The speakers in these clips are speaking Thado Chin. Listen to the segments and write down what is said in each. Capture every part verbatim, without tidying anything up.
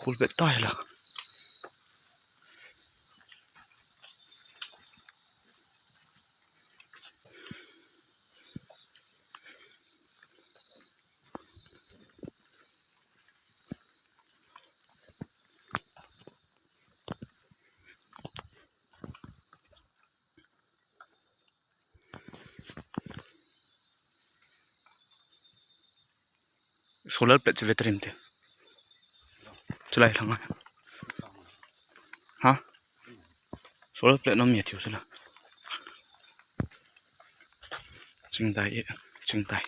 Pulpit tai la. Solar plate chu veteran te. Chulai lhang a. Ha? Solar plate nom mi thiu sala. Chingdai e, chingdai.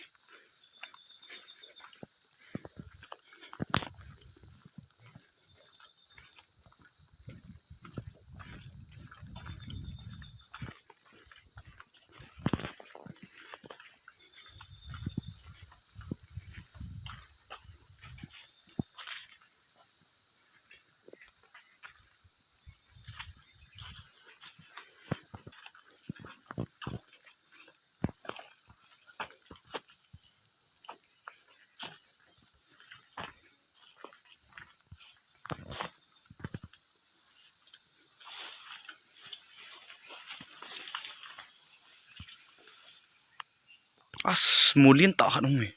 As, mulin ta khat um e.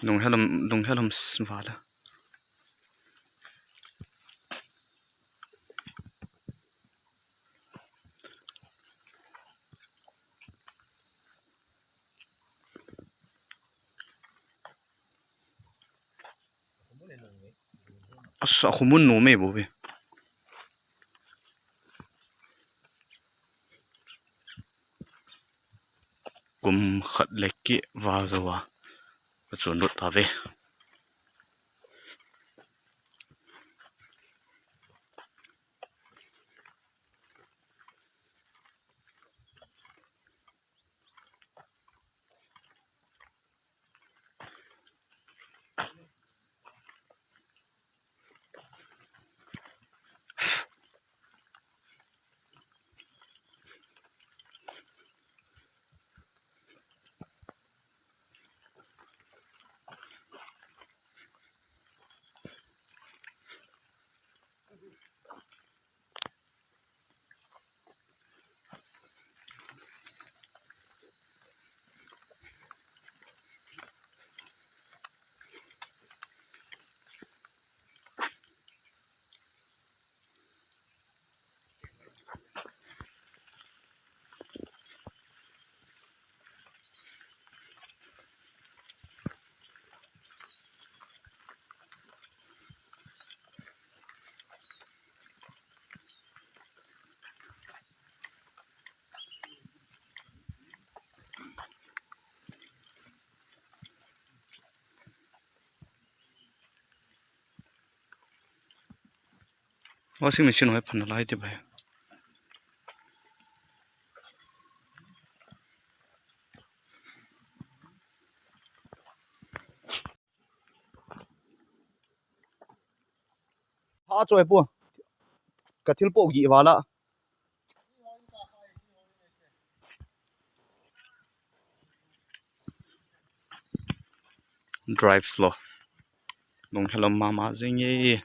Lunghelom, lunghelom s-, vala. Asa, khumun nu me bo be. Kum khat le keh val jou a, ka chun lut ta ve. Washing machine hoi phan lai ti bai. Ha choi pu. Ka thil po gi wala. Drive slow. Lunghelom mama jing e.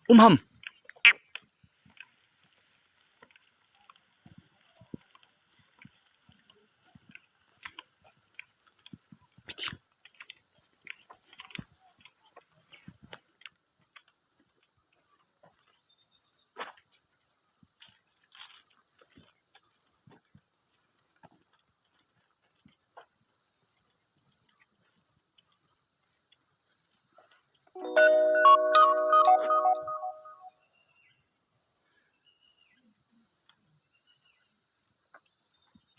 Um ham.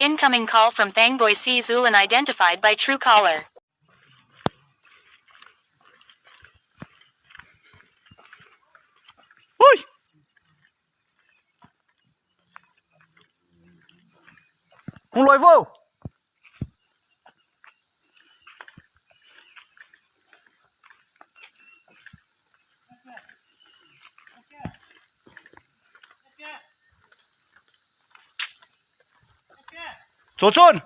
Incoming call from Thangboi C. Zul, unidentified by Truecaller. Ui! Hung loi vo. Chochon!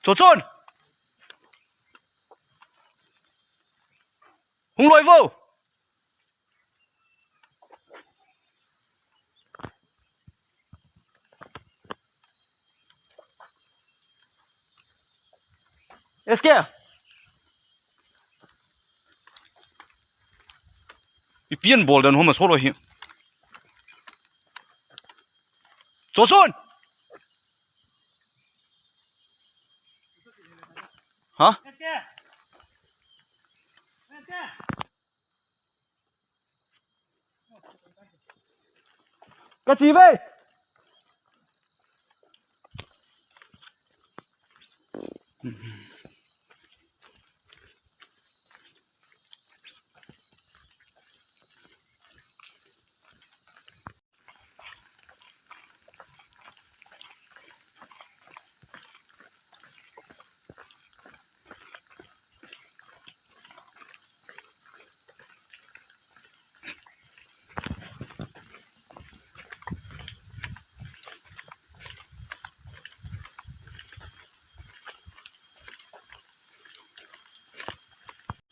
Chochon! Hung loi vo! S K. Ipi abol dan ham, solo hi. Chochon. Ha? Ka chi ve.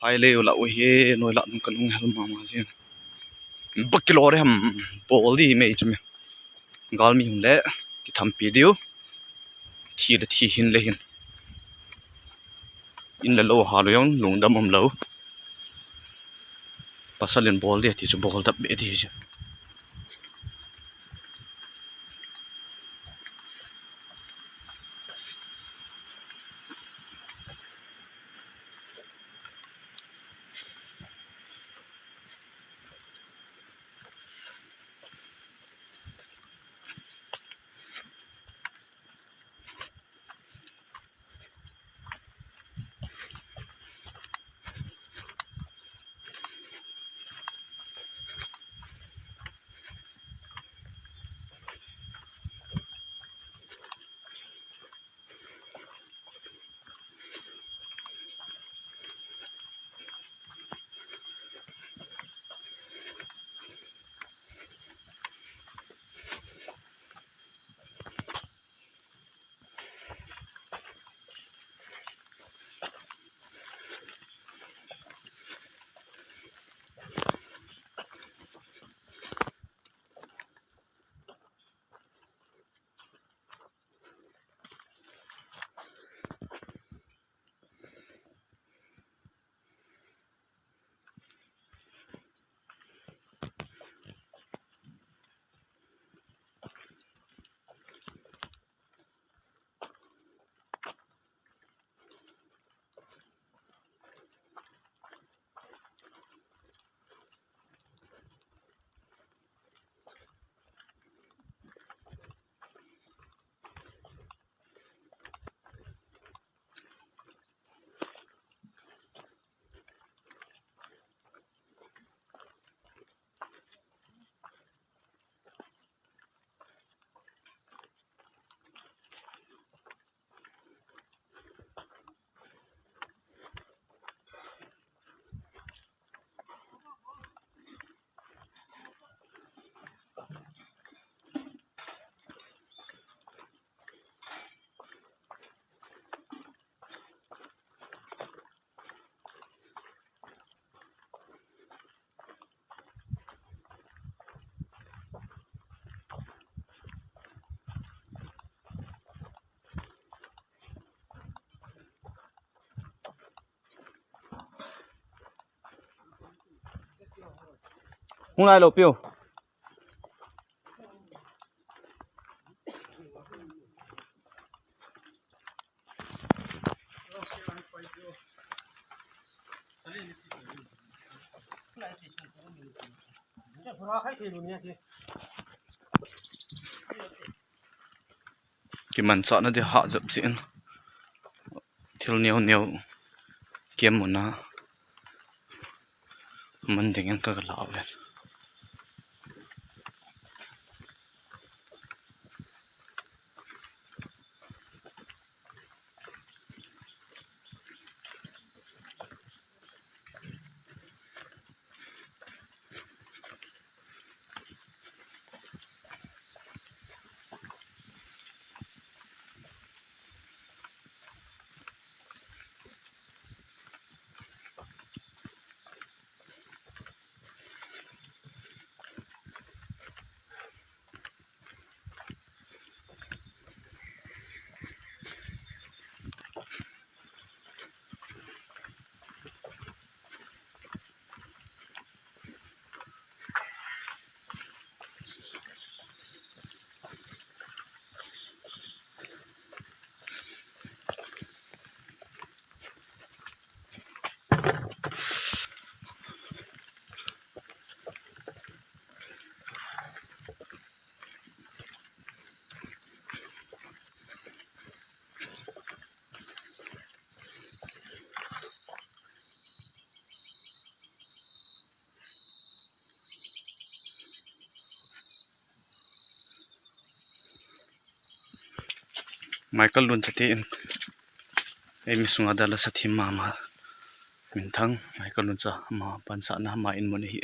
Hai le u la u hi, noi la nung ka lunghel mama jin. Ba kilo re ham, bol di mai chu me. Galmi hung le, kithampi diu. Thi le thi, hin le hin. In le lo ha lo jong, lungdam um lo. Pasal in bol di, ti chu bol dap be di chu. Hung lai lo piu. Kimanchahna di hah jep jin. Thil neo neo kem muna man dingin ka la le. Michael Luncha te in, eimi sunga dalha sa thim mama, minthang Michael Luncha, ama pansahna, ama inmun ahi.